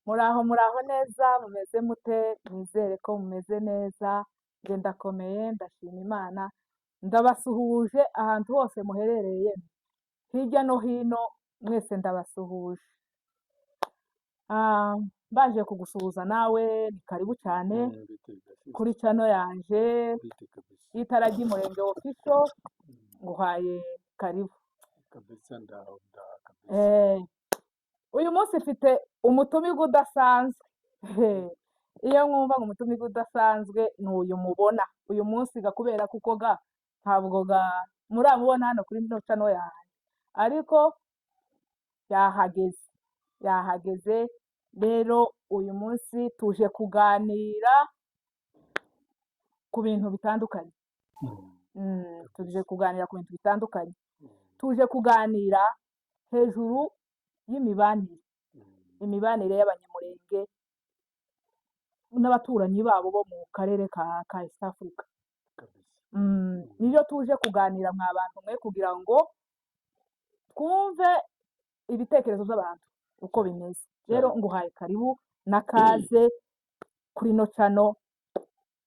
Muraho, muraho neza, mumeze mute? Nizere ko mumeze neza. Njye ndakomeye, ndashima Imana. Ndabasuhuje ahantu hose muherereye, hirya no hino, mwese ndabasuhuje. Mbanje kugusuhuza nawe, ni karibu cyane Bite bite. kuri channel yanje Bite kabisa. y'Itara ry'Umurenge Official. Nguhaye karibu. Kabisa, ndaho, ndaha kabisa. Uyu munsi mfite umutumirwa udasanzwe. Iyo mwumva ngo umutumirwa udasanzwe, ni uyu mubona uyu munsi ga, kubera kuko ga ntabwo ga muramubona hano kuri ino channel yanjye, ariko yahageze, yahageze. Rero uyu munsi tuje kuganira ku bintu bitandukanye. Tuje kuganira ku bintu bitandukanye. Tuje kuganira hejuru y'imibanire, imibanire y'Abanyamurenge n'abaturanyi babo bo mu karere ka East Africa. Nibyo tuje kuganira, mwa bantu mwe, kugira ngo twumve ibitekerezo by'abantu uko bimeze. Rero nguhaye karibu na kaze kuri ino channel,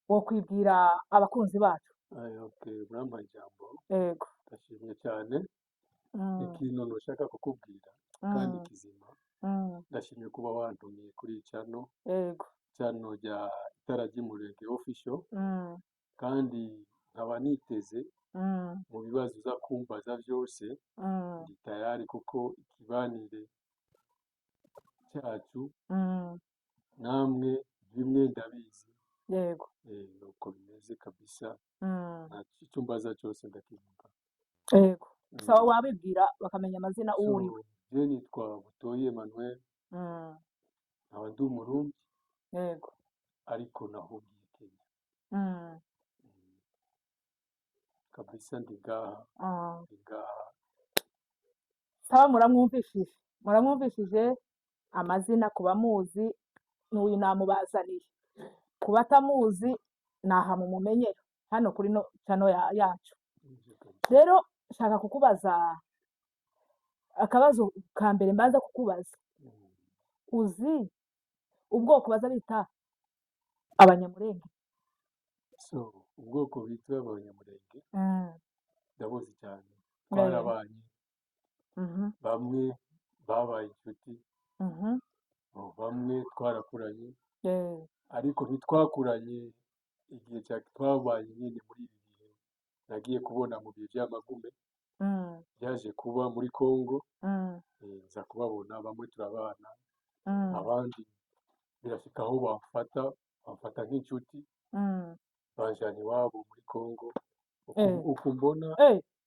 wo kwibwira abakunzi bacu. Ay, okay, urampaye ijambo. Yego. Ndashimye cyane. Ikintu ntushaka kukubwira kandi kizima, ndashimye kuba wantumiye kuri iyi channel, channel rya Itara ry'Umurenge Official, kandi nkaba niteze mu bibazo uza kumbaza byose, ndi tayari, kuko ikibanire cyacu namwe bimwe ndabizi. Nuko bimeze kabisa. Nta icyo mbaza cyose ndakivuga. Yego, sawa. Wabibwira bakamenya amazina, uwo uriwe. So je nitwa Butoyi Emmanuel, nkaba ndi Umurundi, ariko nahungiye Kenya. Kabisa, ndi ngaha, ndi ngaha. Sawa, muramwumvishije, muramwumvishije amazina. Ku bamuzi n'uyu namubazaniye, ku batamuzi naha mumumenyera hano kuri no channel yacu. Nivyo kabisa. Rero nshaka kukubaza akabazo ka mbere mbanza kukubaza. Uzi ubwoko baza bita Abanyamurenge? So ubwoko bitwa Abanyamurenge ndabuzi cyane, twarabanye, bamwe babaye inshuti, bamwe twarakuranye, ariko ntitwakuranye igihe cya twabaye nyine muri ibi bihe nagiye kubona mu bihe by'amagume byaje kuba muri Congo. Nza kubabona, bamwe turabana, abandi birashika aho bamfata nk'inshuti, banjana iwabo muri Congo. Uku uku mbona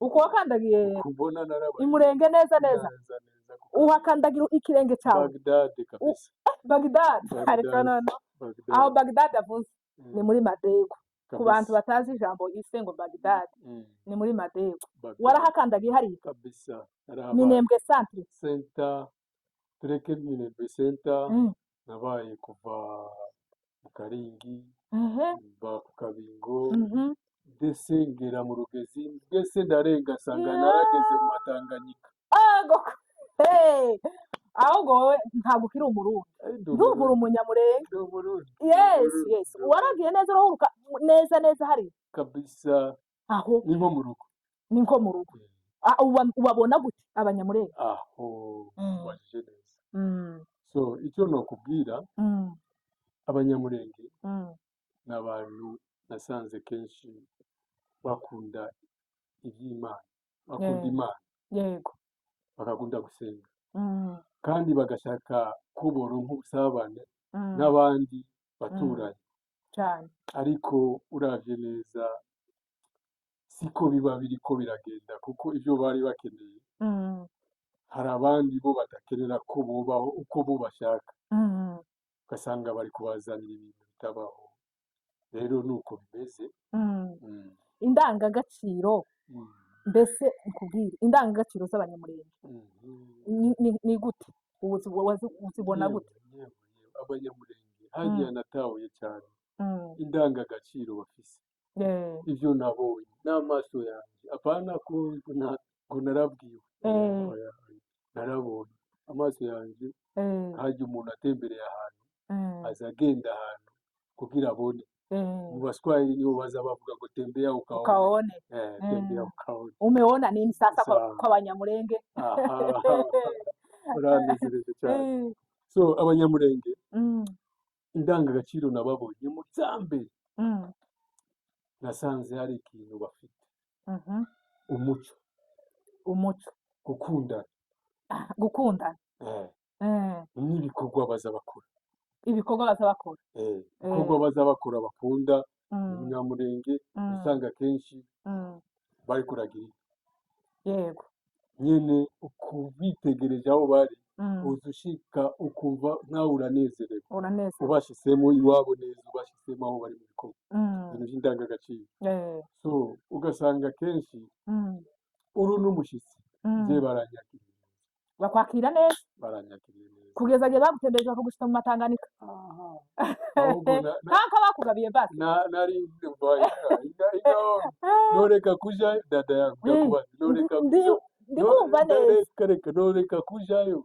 Uko wakandagiye uku mbona narabaye Imurenge neza neza? Neza neza kuko Uhakandagira ikirenge cyawe? Bagdad kabisa. Bagdad, ariko Bagdad. Noneho aho Bagdad. Bagdad avuze ni muri Madego, ku bantu batazi ijambo yise ngo Bagdad, ni muri Madego. Bagdad. Warahakandagiye hariya? Kabisa, narahabaye. Minembwe centre? Center, tureke Minembwe center. Nabaye kuva mu Karingi, mva ku Kabingo, ndetse ngera mu Rugezi, mbese ndarenga nsanga narageze mu Matanganyika. Ago, hey! Ahubwo wowe ntabwo ukiri Umurundi. Ndi Ndumva uri Umurundi. Umunyamurenge. Ndi Umurundi, ndi Umurundi, ndi Umurundi. Waragiye neza, urahuruka neza neza hariya? Kabisa. Aho Ni nko mu rugo. Ni nko mu rugo. Ubabona gute Abanyamurenge? Aho ubajije neza. So icyo nokubwira, Abanyamurenge ni abantu nasanze kenshi bakunda iby'Imana, bakunda Imana, bagakunda gusenga, kandi bagashaka ko boronka ubusabane n'abandi baturanyi. Ariko uravye neza siko biba biriko biragenda, kuko ivyo bari bakeneye, hari abandi bo badakenera ko bobaho uko bo bashaka, ugasanga bari kubazanira ibintu bitabaho. Rero nuko bimeze. Indangagaciro, mbese nkubwire indangagaciro z'Abanyamurenge, ni gute? Uzibona Yewe, gute? Yewe, yewe, Abanyamurenge hagiye natahuye cyane indangagaciro bafise, ivyo nabonye n'amaso yanjye, apana ko ngo narabwiwe. Oya, oya, narabonye. Amaso yanje, hajya umuntu atembereye ahantu, aza agenda ahantu kugira abone. Mu Baswahili nibo baza bavuga ngo tembea ukaone. Ukaone. Tembea ukaone. Umeona nini sasa kwa, Sawa. kwa Banyamulenge? Aha, uranezereje cyane. So Abanyamurenge, indangagaciro nababonye mu cyambere, nasanze hari ikintu bafite, umuco. Umuco. Gukundana. Gukundana. N'ibikorwa baza bakora. Ibikorwa baza bakora. Ibikorwa baza bakora bakunda. Umunyamurenge usanga akenshi bari kuragira inka. Nyine ukubitegereje aho bari, uza ushika ukumva nkawe uranezerewe. Uranezerwa. Ubashyizemo iwabo neza, ubashyizemo aho bari mu bikorwa, ibintu by'indangagaciro. So ugasanga akenshi uru n'umushyitsi, njye baranyakiriye. Bakwakira neza. Baranyakiriye neza. Kugeza igihe bagutembereje bakagushita mu Matanganika. Aha. Ahubwo Ntanka bakugabiye basi. Nari mbaye inka, inka noreka kujayo, dada yangu, ndakubaza, noreka kuja Ndikumva neza. Reka reka, noreka kujayo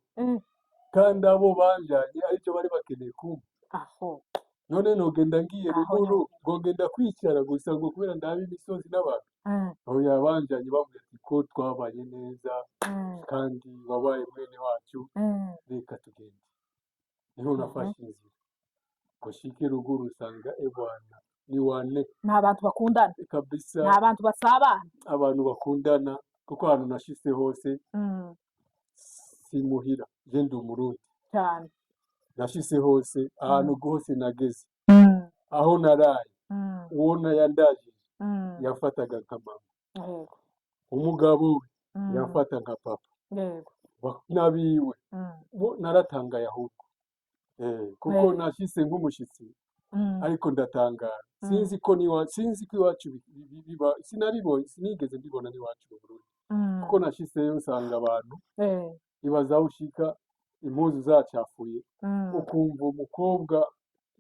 kandi abo banjanye aricyo bari bakeneye kumva? Aho. None nogenda ngiye Aho ruguru nyine. ngo ngenda kwicara gusa ngo kubera ndaba imisozi n'abantu? Aho yabanjanye bambwira ati ko twabanye neza kandi wabaye mwene wacu, reka tugende. Niho nafashe inzira ngo shike ruguru, usanga ebwana ni wane. Ni abantu bakundana. Kabisa. Ni abantu basabana. Abantu bakundana, kuko ahantu nashitse hose, simuhira, je ndi Umurundi. Cyane. Nashitse hose, ahantu hose nageze, aho naraye, uwo nayandajije yafataga nka mama, umugabo we yamfata nka papa, n'abiwe bo naratangaye ahubwo, kuko nashitse nk'umushitsi, ariko ndatangara. Sinzi ko niwa, sinzi ko iwacu biba, sinabibonye, sinigeze mbibona n'iwacu mu Burundi, kuko nashitseyo nsanga abantu, ibaza aho ushika impuzu zacafuye, ukumva umukobwa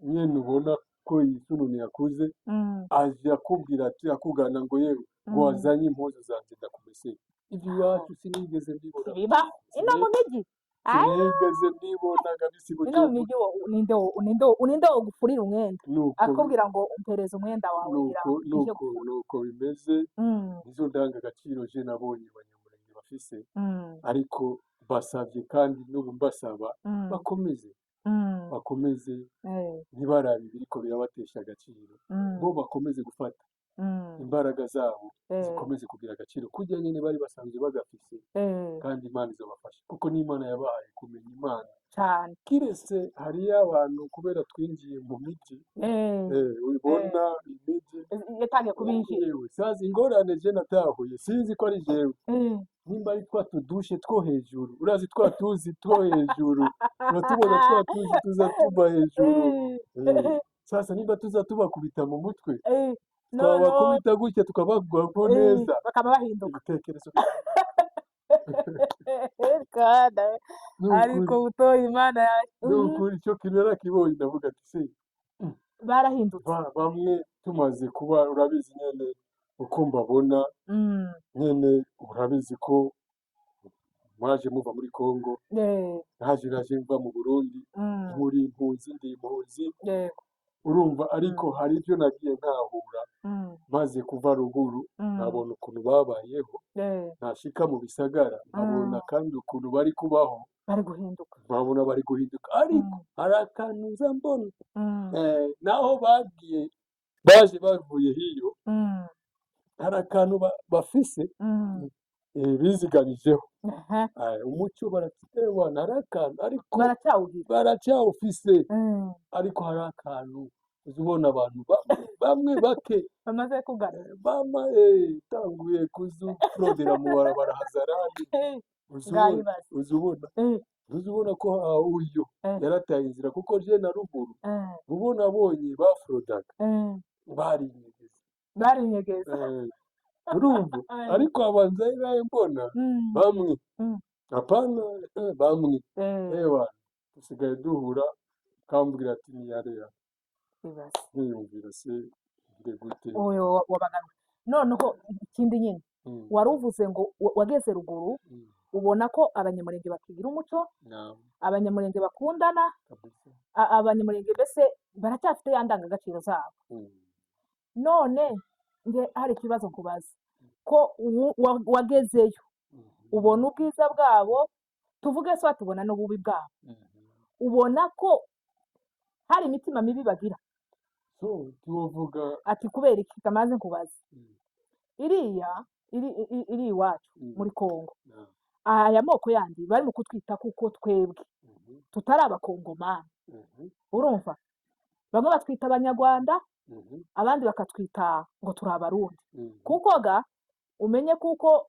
nyene ubona ko yisununiye akuze, aje akubwira ati, akugana ngo yewe, ngo wazanye impuzu zanje ndakumesera. Ibyo iwacu sinigeze mbibona. Bibaho ino mu miji. Sinigeze mbibona kabisa i Ino mu Bujumbura. miji ninde wogufurira umwenda, Nuko akubwira ngo umpereze umwenda wawe ngira nuko ije nuko gufura? Nuko bimeze. Nizo ndangagaciro je nabonye Abanyamurenge bafise, ariko basavye kandi n'ubu mbasaba bakomeze, bakomeze, ntibarabe ibiriko birabatesha agaciro, bo bakomeze gufata imbaraga zabo, zikomeze kugira agaciro kurya nyene bari basanzwe bagafise, kandi Imana izobafasha, kuko n'Imana yabahaye kumenya Imana. Cyane. Kiretse hariyo abantu, kubera twinjiye mu miji, ubona imiji Yatangiye kubinjira. Yewe, sazi ingorane je natahuye, sinzi ko ari jewe, nimba ari twa tudushe two hejuru, urazi twa tuzi two hejuru, uratubona twa tuzi tuza tuva hejuru. Sasa nimba tuza tubakubita mu mutwe, No, no. twabakubita gutya tukabagwako neza, bakaba bahinduka. Ibitekerezo. Kada. Ni ukuri. Ariko butoye Imana yawe. Ni ukuri, icyo kintu narakibonye, ndavuga ati se Barahindutse. Bamwe tumaze kuba, urabizi nyene uko mbabona, nyene urabizi ko mwaje muva muri Congo, naje mva mu Burundi, muri impunzi, ndi impunzi, urumva, ariko hari ibyo nagiye ntahura maze kuva ruguru, nkabona ukuntu babayeho, nashika mu bisagara nkabona kandi ukuntu bari kubaho. Bari guhinduka. Nkabona bari guhinduka, ariko hari akantu nza mbona, naho bagiye baje bavuye hiyo, hari akantu bafise, biziganijeho. Umuco baratewana, hari akantu ariko Baracyawugira. Baracyawufise, ariko hari akantu uza ubona abantu bamwe bamwe bake bamaze kugana. Bama tanguye kuzurodera mu barabara hazarani, uza ubona Ngayibaze. uza ubona uza ubona ko uyu yarataye inzira, kuko je na ruguru ubona abonye bafrodaga barinyegeza. Barinyegeza. Urumva, ariko abanza nayo mbona bamwe, hapana, bamwe, ewa, dusigaye duhura kambwira ati niyarera. Ibaze. Nkiyumvira se ngire gute? Oyo wabagaruka noneho ikindi nyine, wari uvuze ngo wageze ruguru. Ubona ko Abanyamurenge bakigira umuco, Naam. Abanyamurenge bakundana, Kabisa. Abanyamurenge mbese baracyafite ya ndangagaciro zabo. None nge hari ikibazo nkubaza, ko wagezeyo, ubona ubwiza bwabo, tuvuge se tubona n'ububi bwabo, ubona ko hari imitima mibi bagira? So tuvuga Ati kubera iki? Kamaze nkubaza, iriya iri iwacu muri Kongo, Naam. aya moko yandi bari mu kutwita kuko twebwe tutari Abakongomani. Urumva bamwe batwita Abanyarwanda, abandi bakatwita ngo turi Abarundi. Kuko ga umenye kuko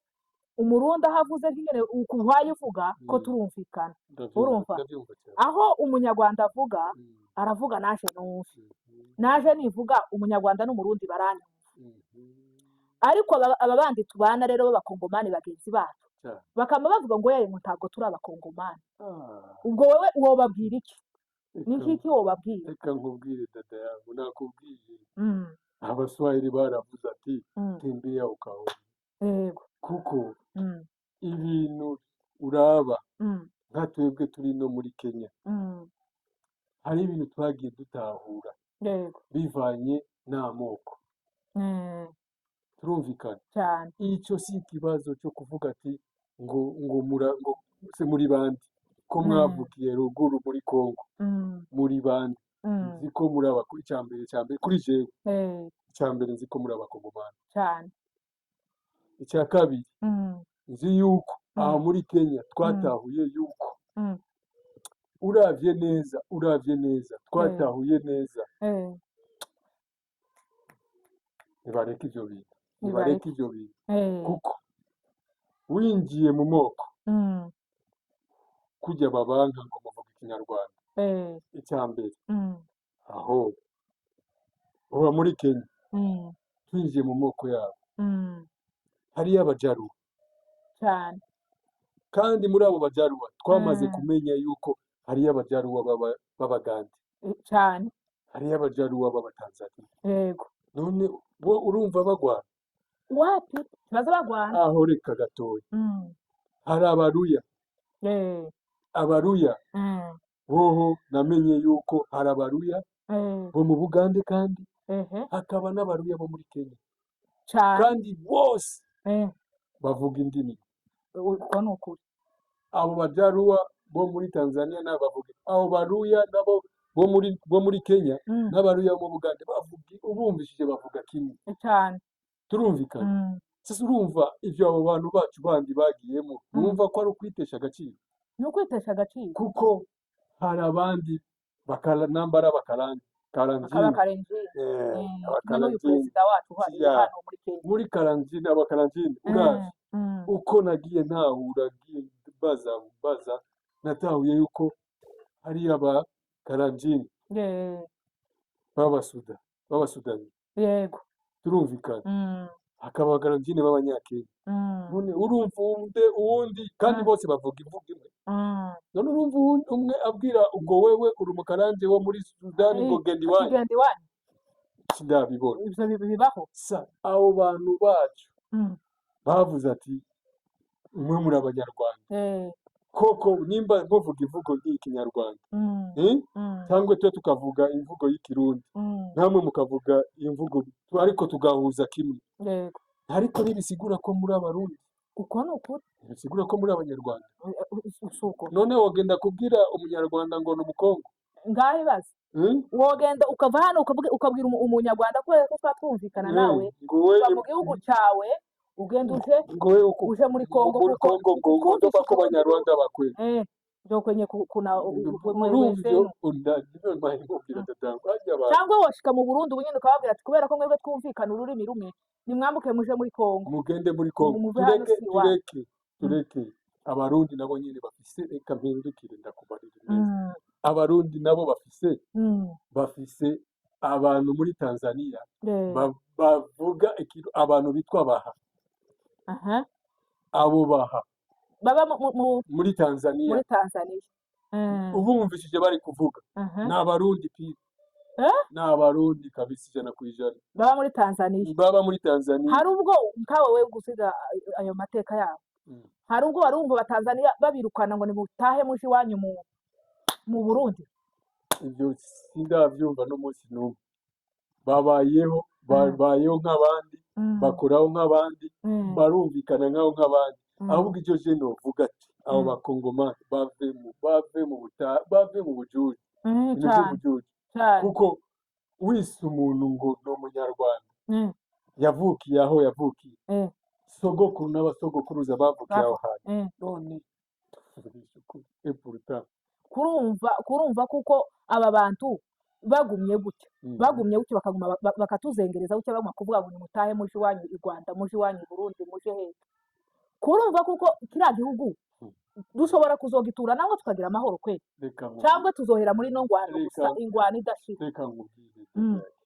Umurundi aho avuze nk'ingene ukuhwaye uvuga ko turumvikana. Ndavyumva, Urumva? Ndavyumva cyane. Aho Umunyarwanda avuga, aravuga naje numve. Naje nivuga, Umunyarwanda n'Umurundi baranyumva. Ariko aba bandi tubana rero b'Abakongomani bagenzi bacu Cyane. bakaba bavuga ngo yewe, ngo ntabwo turi Abakongomani. Ah. Ubwo wewe wobabwira iki? Ni Reka nk'iki wobabwira? Reka nkubwire, dada yangu, nakubwiye, Abaswahili baravuze ati "Tembea ukaona." Kuko ibintu uraba, nka twebwe turi no muri Kenya, hari ibintu twagiye dutahura bivanye n'amoko. Turumvikana? Cyane. Icyo si ikibazo cyo kuvuga ati ngo se muri bande, ko mwavukiye ruguru muri Kongo, muri bande? Nzi ko muri aba, icya mbere, icya mbere kuri jewe, icya mbere nzi ko muri Abakongomani. Icya kabiri, nzi yuko aha muri Kenya twatahuye yuko uravye neza, uravye neza, twatahuye neza, nibareke ivyo bintu, nibareke Nibareke. ivyo bintu, kuko winjiye mu moko, kujya babanka ngo muvuga Ikinyarwanda, icya mbere, aho uba muri Kenya, twinjiye mu moko yabo, hariyo Abajaruwa. Kandi muri abo Bajaruwa twamaze kumenya yuko hariyo Abajaruwa b'Abagande, hariyo Abajaruwa b'Abatanzaniya. None bo urumva bagwana? Wapi, baza bagwana. Aho reka gatoya. Hari Abaruya. Abaruya boho namenye yuko hari Abaruya bo mu Bugande, kandi hakaba n'Abaruya bo muri Kenya, kandi bose bavuga indimi. Uko ni ukuri. Abo Bajaruwa bo muri Tanzania nabo bavuga, abo Baruya nabo bo muri Kenya n'Abaruya bo mu Bugande bavuga, ubumvishije bavuga kimwe. Turumvikana? Sasa urumva ivyo abo bantu bacu bandi bagiyemo, numva ko ari ukwitesha agaciro. Ni ukwitesha agaciro. Kuko hari abandi nambara bakaba Karanjini, Karenjini, kimwe n'uyu Abakaranjini, perezida wacu uhari hano muri Kenya. Muri Karanjini, Abakaranjini, uravye uko nagiye ntahura, ngiye baza baza, natahuye yuko hari Abakaranjini b'Abasudani. Turumvikana? Hakaba Abakaranjini b'Abanyakenya. None urumva uwundi kandi bose bavuga imvugo imwe. None urumva umwe abwira ngo wewe uri Umukaranje wo muri Sudani, ngo genda iwanyu? Genda iwanyu. Sindabibona. Ivyo bibaho. Sa abo bantu bacu bavuze ati mwe muri Abanyarwanda, koko nimba muvuga imvugo nk'Ikinyarwanda, eh? Cyangwa twe tukavuga imvugo y'Ikirundi, namwe mukavuga imvugo, ariko tugahuza kimwe, ariko ntibisigura ko muri Abarundi. Uko ni ukuri. Ntibisigura ko muri Abanyarwanda. Si uko. None wogenda kubwira Umunyarwanda ngo ni Umukongo? Ngaho ibaze. Wogenda ukava hano ukabwira Umunyarwanda, kubera ko twa twumvikana nawe, ngo we uva mu gihugu cyawe ugenda uje ngo we uje muri Kongo, muri kuko Kongo ngo twumvise ndoba ko Ikirundi. Abanyarwanda bakwe Ndio kwenye kuna Urumva ivyo ndabyo mpaye nkubwira, dada, hajya abantu Cyangwa woshika mu Burundi ubu nyine ukababwira ati kubera ko mwebwe twumvikana ururimi rumwe, nimwambuke muje muri Kongo. Mugende muri Kongo. Muve hano, Tureke si iwanyu. Tureke Abarundi nabo nyine bafise, reka mpindukire ndakubarira neza, Abarundi nabo bafise bafise abantu muri Tanzania bavuga abantu bitwa Baha. Abo Baha Baba muri Tanzania. Muri Tanzania. Ubumvishije bari kuvuga, ni Abarundi pi. Eh? Ni Abarundi kabisa, 100%. Baba muri Tanzania. Baba muri Tanzania. Hari ubwo nkawe we gusiga ayo mateka yabo. Hari ubwo wari wumva Abatanzaniya babirukana ngo nimutahe muje iwanyu mu Burundi? Ibyo sindabyumva n'umunsi n'umwe. Babayeho, babayeho nk'abandi, bakoraho nk'abandi, barumvikana nk'aho nk'abandi. Ahubwo icyo je novuga ati abo bakongomani bave mu bujuju, ibintu by'ubujuju, kuko wise umuntu ngo ni umunyarwanda, yavukiye aho yavukiye, sogokuru n'abasogokuruza bavukiye aho hantu, none tuvugisha ukuri, et pourtant Kurumva kuko aba bantu bagumye gutya, bagumye gutya, bakaguma bakatuzengereza gutya, baguma kuvuga ngo nimutahe muje iwanyu i Rwanda, muje iwanyu i Burundi, muje hehe. Kurumva kuko kiriya gihugu dushobora kuzogitura nangwa tukagira amahoro kwe, Reka nkubwire. cyangwa tuzohera muri no ngwano gusa, ingwano idashira. Reka nkubwire, dada yake,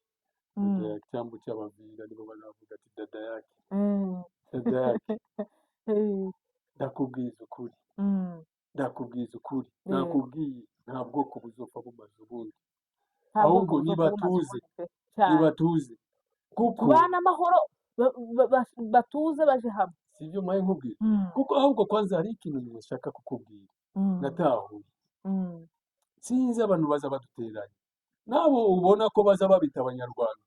dada yake, cyambu cy'abavira nibo banavuga ati dada yake, dada yake. Ndakubwiza ukuri, ndakubwiza ukuri, nakubwiye nta bwoko buzopfa bumaze ubundi. Nta bwoko Ahubwo buzopfa bumaze nibatuze, ubundi pe cyane. Nibatuze kuko Tubane amahoro, batuze baje hamwe. Sibyo mpaye nkubwira, kuko ahubwo kwanza hari ikintu nshaka kukubwira natahuye. Sinzi abantu baza baduteranya nabo, ubona ko baza babita abanyarwanda,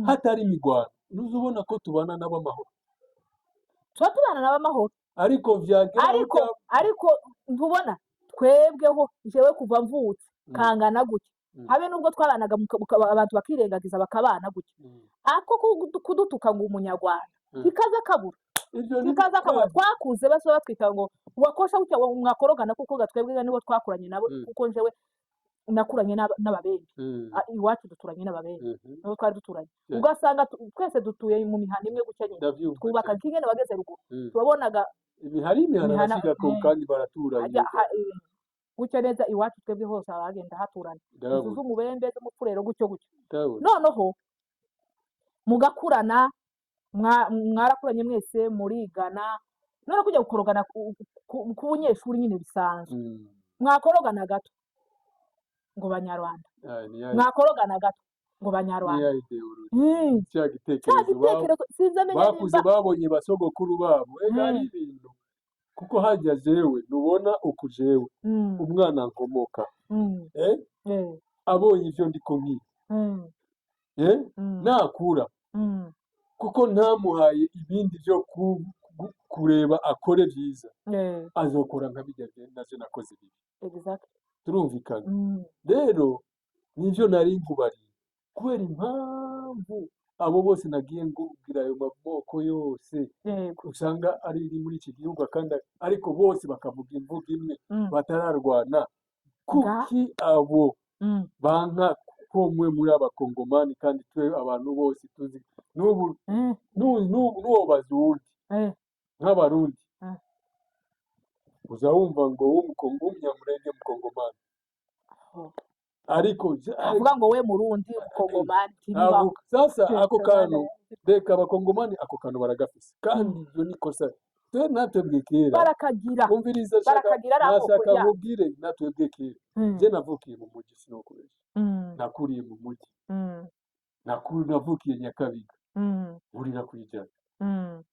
hatari imigwano nuza ubona ko tubana nabo amahoro. Tuba tubana nabo amahoro. Ariko vyagera aho Ariko ariko ntubona twebweho, jewe kuva mvutse kangana gutya, habe nubwo twabanaga abantu bakirengagiza bakabana gutya, ako kudutuka ngo umunyarwanda kikaza kabura. Ibyo ni Kikaza kabura. Twakuze bose batwita ngo wakosha gutya, ngo mwakorogana, kuko gatwebwe nibo twakuranye nabo, kuko njewe nakuranye n'ababembe. Iwacu duturanye n'ababembe, nibo twari duturanye. Ugasanga twese dutuye mu mihana imwe gutya nyine, Ndavyumva twubaka cyane. nk'ingene wageze ruguru turabonaga. Hari imihana Imihana, bashigako kandi baraturanye. Hajya gutya neza iwacu twebwe hose hagenda haturana inzu Ndabona. z'umubembe, z'umupfurero, gutyo gutyo. Ndabona. Noneho mugakurana, mwarakuranye mwese, murigana, none kujya gukorogana ku bunyeshuri nyine bisanzwe, mwakorogana gato ngo banyarwanda, Ah, ni ya mwakorogana gato ngo ni banyarwanda. ya ideology, cya Cya gitekerezo gitekerezo sinzi amenya bakuze nimba babonye basogokuru babo ega ari ibintu, kuko hajya jewe nubona uku jewe umwana nkomoka abonye ivyo ndiko nkiga, nakura, kuko ntamuhaye ibindi byo kureba akore byiza, azokora nka bijya naje nakoze bibi. Turumvikana? Rero nivyo nari nkubariye, kubera impamvu abo bose nagiye ngubwira ayo maboko yose, usanga ari iri muri iki gihugu kandi ariko bose bakavuga imvugo imwe, batararwana. Kuki abo banka ko mwe muri abakongomani, kandi twe abantu bose tuzi n'ubu n'uwo bazundi nk'abarundi, uza wumva ngo w'umunyamurenge mukongomani, ariko Avuga ngo we murundi mukongomani ntibibaho. Sasa ako kantu, reka abakongomani ako kantu baragafise, kandi ibyo ni kosa. Twe natwebwe kera, Barakagira. Umviriza, shaka Barakagira ari amoko nashaka ya nkubwire, natwebwe kera, je navukiye mu mujyi, sinokubesha, nakuriye mu mujyi, navukiye Nyakabiga, nkurira kwijana.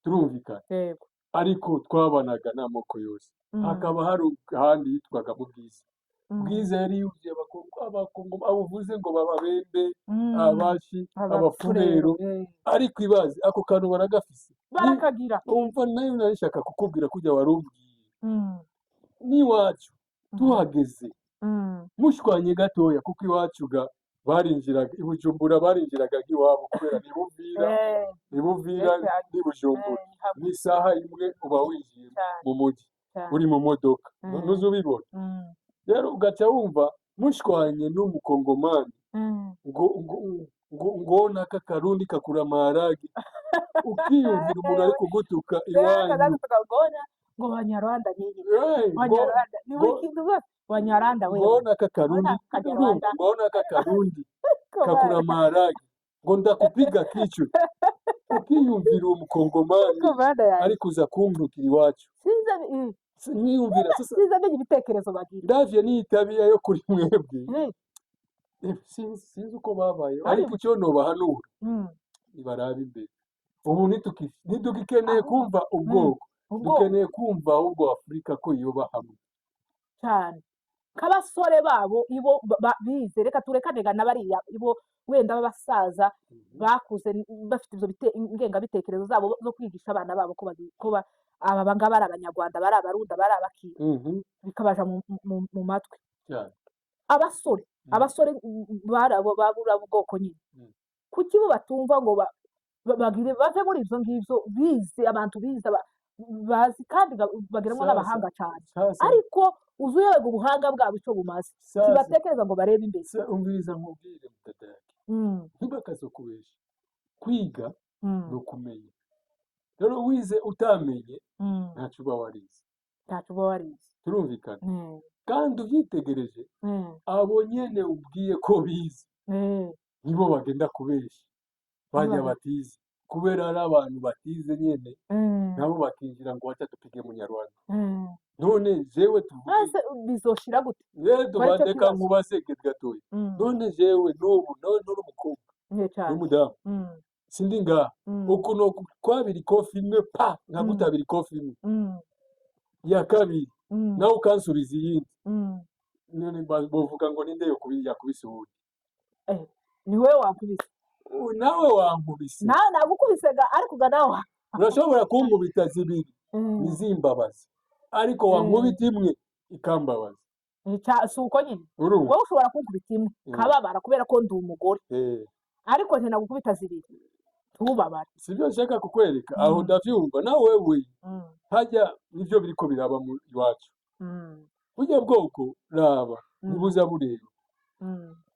Turumvikana? Yego. Ariko twabanaga n'amoko yose. Hakaba hari ahandi hitwaga mu Bwiza. Bwiza yari yuzuye abakongo, abo uvuze ngo bababembe, abashi, abafurero, abafurero, ariko ibaze ako kantu baragafise. Barakagira. Umva, nayo narishaka kukubwira kujya warumbwiye n'iwacu tuhageze, mushwanye gatoya, kuko iwacu ga barinjiraga i Bujumbura, barinjiraga nk'iwabo, kubera ni Buvira, ni Buvira n'i Bujumbura, Ni hamwe. n'isaha imwe uba winjiye mu mujyi, uri mu modoka, ntuzi ubibona. Rero ugaca wumva mushwanye n'umukongomani, ngo ngo naka karundi kakura maharage, ukiyumvira umuntu ari kugutuka Rero iwanyu. Akaza ngo banyarwanda nyinyi, Ngo banyarwanda ni buri ngo kintu bose banyarwanda wewe, ngo naka karundi, Mbona kanyarwanda. ngo naka karundi kakura maharage, ngo ndakupiga kichwa, ukiyumvira uwo mukongomani Komanda yanjye. ari kuza kuntukira iwacu. Sinzi Niyumvira sasa, sinzi amenya ibitekerezo bagira. Ndavye n'itabia yo kuri mwebwe, sinzi uko babaye, ariko icyo nobahanura, nibarabe imbere. Ubu ntitugikeneye kumva ubwoko. Ubwoko. Dukeneye kumva ahubwo Afurika ko yoba hamwe. Cyane, nk'abasore babo ibo bize, reka turekane ga na bariya ibo wenda b'abasaza bakuze bafite izo ingengabitekerezo zabo zo kwigisha abana babo ko aba ngaba ari Abanyarwanda, bari Abarundi, bari abaki, bikabaja mu matwi. Abasore, abasore bari abo babura bwoko nyine, kuki bo batumva ngo bagire bave muri ibyo ngibyo? Bize, abantu bize, bazi kandi bagiramo Sasa, n'abahanga cyane, sasa, ariko uzi uyoberwa ubuhanga bwabo icyo bumaze. Sasa, ntibatekereza ngo barebe imbere. Umviriza nkubwire, mutata yake, ntibakazokubesha. Kwiga ni ukumenya. Rero wize utamenye, ntacyo uba warize. Ntacyo uba warize. Turumvikana? Kandi ubyitegereje, abo nyene ubwiye ko bize nibo bagenda kubesha bajya batize, kubera ari abantu batize nyene, nabo bakinjira ngo wacha tupige Munyarwanda. None jewe tuvuge, Ese bizoshira gute? rero Ko aricyo tubandeka kibazo. Nkubaze gatoya. None jewe n'ubu none uri umukobwa Cyane. n'umudamu, sindi ngaha, ukuntu kwabira ikofi imwe pa nkagutabira ikofi imwe ya kabiri, nawe ukansubiza iyindi, none bovuga ngo ninde yakubise uwundi? Eh, ni wowe wankubise. Nawe wankubise. Nawe nagukubise ga, ariko ga nawe Urashobora kunkubita zibiri ntizimbabaze, ariko wankubita imwe ikambabaza. Si uko nyine? Urumva? Wowe ushobora kunkubita imwe kababara kubera ko ndi umugore, ariko nje nagukubita zibiri ntubabare. Sibyo nshaka kukwereka aho? Ndavyumva nawe wewe. Hajya nivyo biriko biraba mu iwacu. Burya bwoko raba, ntibuza bureba.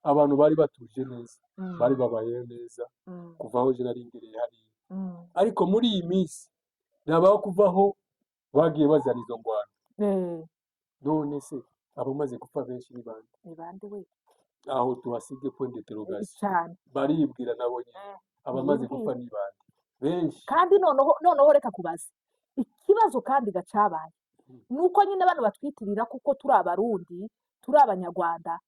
Abantu bari batuje neza, bari babayeho neza kuva aho je nari ngereye hariya, ariko muri iyi minsi nabaho kuvaho bagiye bazana izo ngwano. None se abamaze gupfa benshi ni bande? Ni bande we? Aho tuhasige point d'interrogation. Cyane. Baribwira nabo nyine, abamaze gupfa ni bande benshi? Kandi noneho reka kubaza ikibazo kandi gacabaye, nuko nyine bano batwitirira kuko turi Abarundi, turi Abanyarwanda,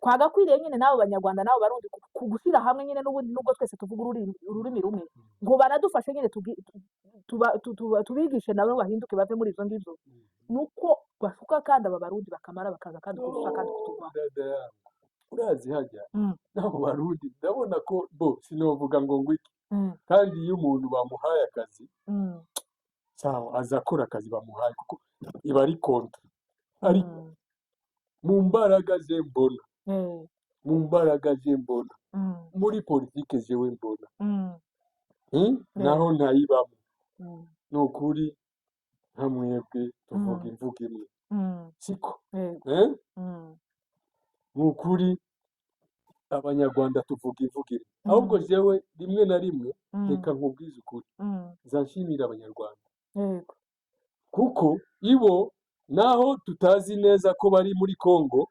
twagakwiriye nyine n'abo Banyarwanda n'abo Barundi gushyira hamwe nyine n'ubundi, nubwo twese tuvuga ururimi rumwe, ngo banadufashe nyine tubigishe nabo bahinduke bave muri ibyo ngibyo. Nuko bashuka kandi aba Barundi bakamara bakaza kandi kudufa kandi kutugwa. Dada yangu, urazi hajya n'abo Barundi ndabona ko bo sinovuga ngo ngwiki, kandi iyo umuntu bamuhaye akazi, sawa, aza akora akazi bamuhaye kuko iba ari contrat, ariko mu mbaraga ze mbona, mu mbaraga ze mbona, muri politike jewe mbona, Naho ntayibamo, ni ukuri nka mwebwe tuvuga imvugo imwe, siko? Yego. Eh? Ni ukuri Abanyarwanda tuvuga imvugo imwe. Ahubwo jewe rimwe na rimwe, reka nkubwize ukuri, nza nshimira Abanyarwanda, kuko ibo naho tutazi neza ko bari muri Congo,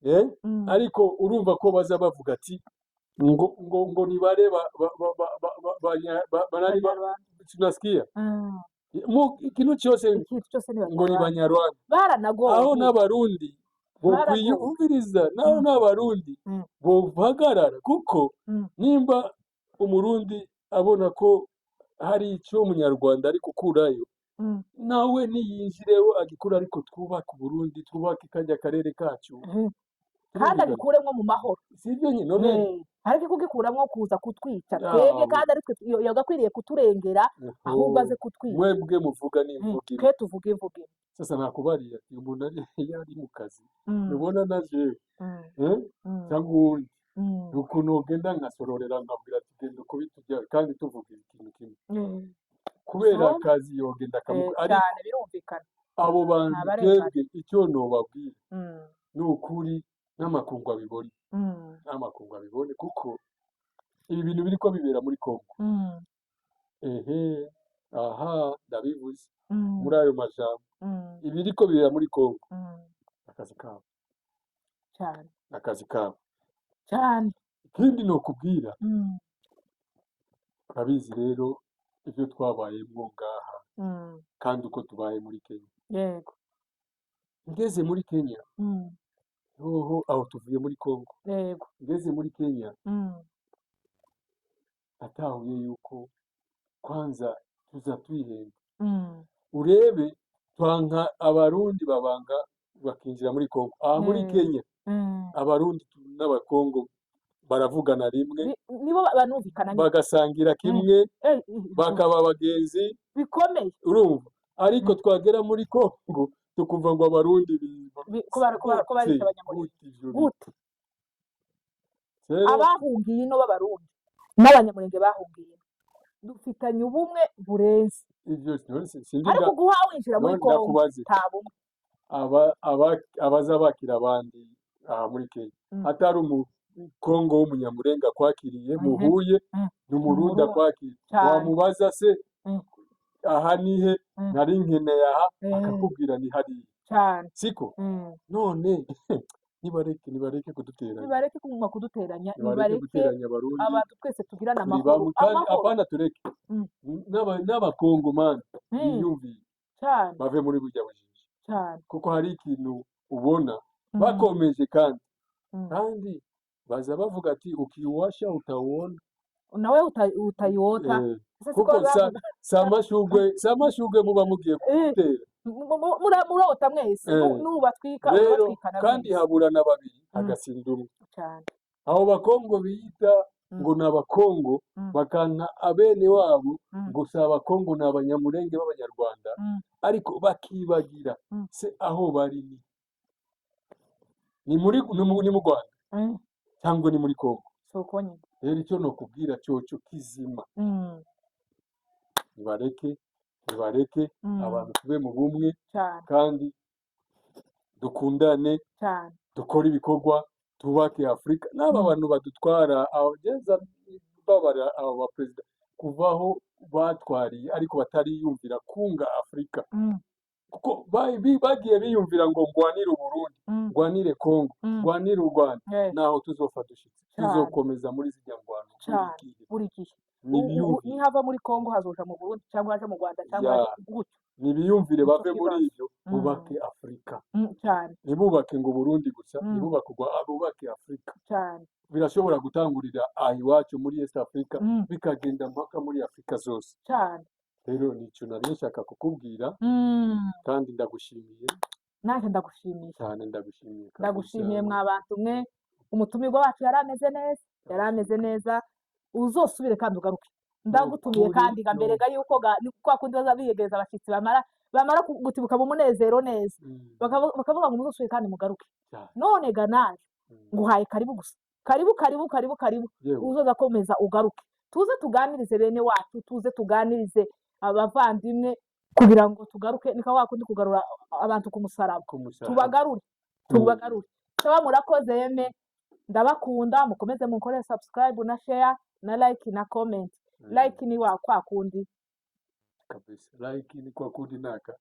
eh? Ariko urumva ko baza bavuga ati ngo ni bale ba, Banyarwanda. Tunasikia mu ikintu cyose Ikintu cyose ni ngo ni Banyarwanda. Banyarwanda. Baranagowe. Aho n'Abarundi bokwiye Baragowe. umviriza, naho n'Abarundi bohagarara, kuko nimba Umurundi abona ko hari icyo Umunyarwanda ari gukurayo, nawe niyinjireho agikura, ariko twubake Uburundi, twubake kajya karere kacu. Kandi Turumvikana? agikuremwo mu mahoro. Sibyo nyine none? Ariko kugikuramo kuza kutwica twebwe, kandi ari twe yagakwiriye kuturengera, ahubwo aze kutwica. Mwebwe muvuga n'imvugo imwe. Twe tuvuga imvugo imwe. Sasa nakubariye ati umuntu ari iyo ari mu kazi, ntubona na jewe, eh? Cyangwa uwundi, ukuntu ugenda nkasororera nkabwira ati genda ukubite ujya, kandi tuvuga ikintu kimwe, kubera So, akazi yogenda akamukora, ariko cyane, birumvikana. Abo bantu Ntabarenganya. twebwe icyo nobabwira ni ukuri, n'amakungu abibone, n'amakungu abibone, kuko ibi bintu biriko bibera muri Congo, ehe, aha ndabivuze muri ayo majambo, ibiriko bibera muri Congo, akazi kabo, Cyane. akazi kabo. Cyane. Ikindi nokubwira, urabizi rero ibyo twabayemwo ngaha, kandi uko tubaye muri Kenya. Ngeze muri Kenya, hoho aho tuvuye muri Congo, ngeze muri Kenya, natahuye yuko kwanza tuza twihenda. Urebe, twanka Abarundi babanga bakinjira muri Kongo, aha muri Kenya Abarundi n'Abakongo baravugana rimwe, Nibo banumvikana nyine. Bagasangira kimwe, bakaba abagenzi bikomeye. Urumva, ariko twagera muri Kongo tukumva ngo Abarundi Ko barishe gute? Abanyamulenge. Gute ivyo bintu? Gute? Rero Abahungiye ino b'Abarundi n'Abanyamulenge bahungiye ino dufitanye ubumwe burenze. Ivyo none sindi Ariko guha winjira muri none Kongo ndakubaze, nta bumwe. Abaza bakira abandi aha muri Kenya, atari Umukongo w'Umunyamurenga akwakiriye, muhuye, ni Umurundi Umurundi akwakiriye, cyane. Wamubaza se aha nihe, nari nkeneye aha, akakubwira ni hariya, siko? None nibareke kuduteranya. Nibareke kuguma kuduteranya. Nibareke Nibareke guteranya Abarundi. Abantu twese tugirane Turi amahoro, bamwe kandi amahoro. Apana, tureke n'Abakongomani biyumviye, bave muri burya bujiji, kuko hari ikintu ubona bakomeje kandi kandi baza bavuga ati: "Ukiwasha utawona." Nawe utayiwota. Ese siko Kuko bavuga? Si amashugwe muba mugiye gutera. Murota mwese. Nubatwika Rero urabatwikana kandi mwese. Haburana babiri, hagasinda umwe. Abo Bakongo biyita ngo ni Abakongo, bakanka abene wabo ngo si Abakongo, ni Abanyamurenge b'Abanyarwanda, ariko bakibagira se aho bari ni muri ni mu Rwanda cyangwa ni muri Kongo? Si uko nyine. Rero icyo nokubwira cyoco kizima, nibareke abantu tube mu bumwe kandi dukundane, dukore ibikorwa, twubake Afurika. N'aba bantu badutwara abageza babara abo baperezida kuvaho batwariye, ariko batariyumvira kunga Afurika, kuko bagiye biyumvira ngo ngwanire Uburundi, ngwanire Kongo, ngwanire u Rwanda, naho tuzofa dushitse, tuzokomeza muri zirya ngwano buri gihe. Buri gihe. Nibiyumvire. Nihava muri Kongo hazoja mu Burundi cyangwa haje mu Rwanda cyangwa haje gutyo. Nibiyumvire, Nicyo bave muri kibazo. ibyo, bubake Afurika. Cyane. Ntibubake ngo Burundi gusa, ntibubake u Rwanda, bubake Afurika. Birashobora gutangurira aha iwacu muri East Africa, bikagenda mpaka muri Afurika zose. Rero nicyo nari nshaka kukubwira, kandi ndagushimiye. Nanjye ndagushimiye. Cyane, ndagushimiye kabisa. Ndagushimiye mwa bantu mwe. Umutumirwa wacu yari ameze neza, yari ameze neza. Uzosubire kandi ugaruke, ndagutumiye. Nukuri, Kandi ga mbere ga yuko ga ni kwa kundi baza biyegereza abashyitsi, bamara gutibuka mu munezero neza, bakavuga ngo muzosubire kandi mugaruke. None ga naje nguhaye karibu gusa, karibu, karibu, karibu, karibu. Yewe. Uzoza komeza ugaruke, tuze tuganirize bene wacu, tuze tuganirize abavandimwe kugira ngo tugaruke. Ni kwa kundi kugarura abantu ku musaraba. Ku musaraba. Tubagarure, tubagarure. Sawa, murakoze yeme, ndabakunda. Mukomeze munkore subscribe na share na like na comment. Like ni wa kwa kundi. Kabisa, like ni kwa kundi naka.